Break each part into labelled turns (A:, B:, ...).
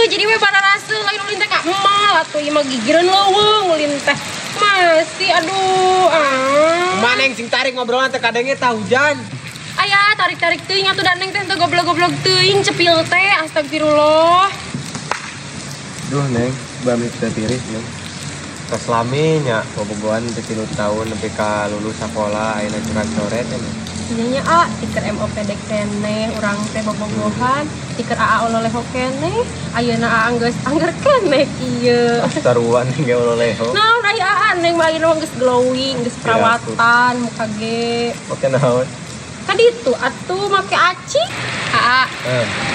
A: jadi we bararaseuh lain ulin teh ka emal atuh ieu mah gigireun leuweung ulin teh. Masih aduh ah.
B: Kumaha Neng sing tarik ngobrolan teh kadenge tah hujan.
A: Aya tarik-tarik teuing atuh da Neng teh teu goblok-goblok teuing cepil teh astagfirullah.
B: Duh Neng, bami teu tiris Neng. Tos lami nya bobogohan teh 3 tahun nepi ka lulus sakola ayeuna coret-coret nya.
A: Iya nya a tiker MOPD keneh urang teh bobogohan, tiker AA ololeho keneh, ayeuna AA geus angger keneh kieu.
B: Taruhan ge ololeho.
A: Naon aya AA Neng mah ayeuna geus glowing, geus perawatan muka ge.
B: Oke naon?
A: Kaditu atuh make aci. AA.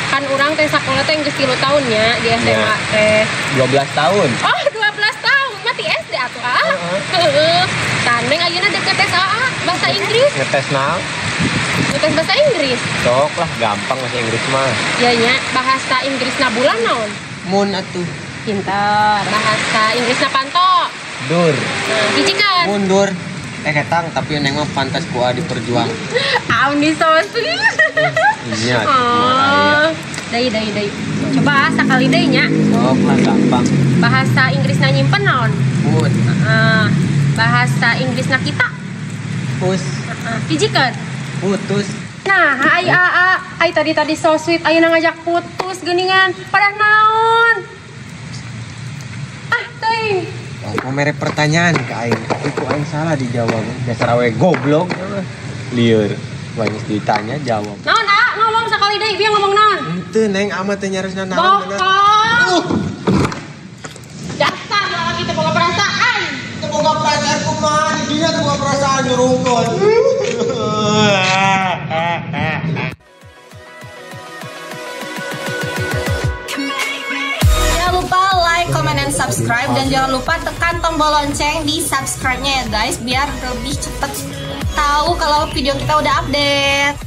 A: Kan urang teh sakola teh geus 3 tahun nya di SMA teh.
B: 12 tahun.
A: Oh, 12 tahun. Mati SD atuh AA. Heeh. Tah Neng ayeuna dek ngetes AA bahasa Inggris.
B: Ngetes naon?
A: Ngetes bahasa Inggris.
B: Sok lah gampang bahasa Inggris mah.
A: Iya nya, bahasa Inggrisna bulan naon?
B: Moon atuh.
A: Pintar. Bahasa Inggrisna panto.
B: Dur.
A: Nah, hijikeun.
B: Mundur. Ketang tapi Neng mah pantas ku diperjuang.
A: Aun di so sweet.
B: Iya.
A: Oh. Deui deui deui. Coba sakali deui nya.
B: Sok lah gampang.
A: Bahasa Inggrisna nyimpen naon?
B: Put.
A: Heeh. Bahasa Inggrisna kita.
B: Pus.
A: Heeh. Hijikeun.
B: Putus.
A: Nah, ai aa, ai tadi so sweet ayeuna ngajak putus geuningan. Padahal naon? Ah, teuing.
B: Mau mere pertanyaan ke aing, tapi ku aing salah dijawab. Dasar awe goblok. Lieur. Banyak ditanya jawab.
A: Naon aa, ngomong sakali deui, bieu ngomong naon?
B: Henteu Neng, ama teh nyarisna naon bener.
A: Bohong. Dasar lalaki teh boga perasaan.
B: Teu boga perasaan kumaha, di dinya teu boga perasaan nyurungkeun.
C: Jangan lupa like, comment, dan subscribe. Dan jangan lupa tekan tombol lonceng di subscribe-nya ya guys, biar lebih cepet tahu kalau video kita udah update.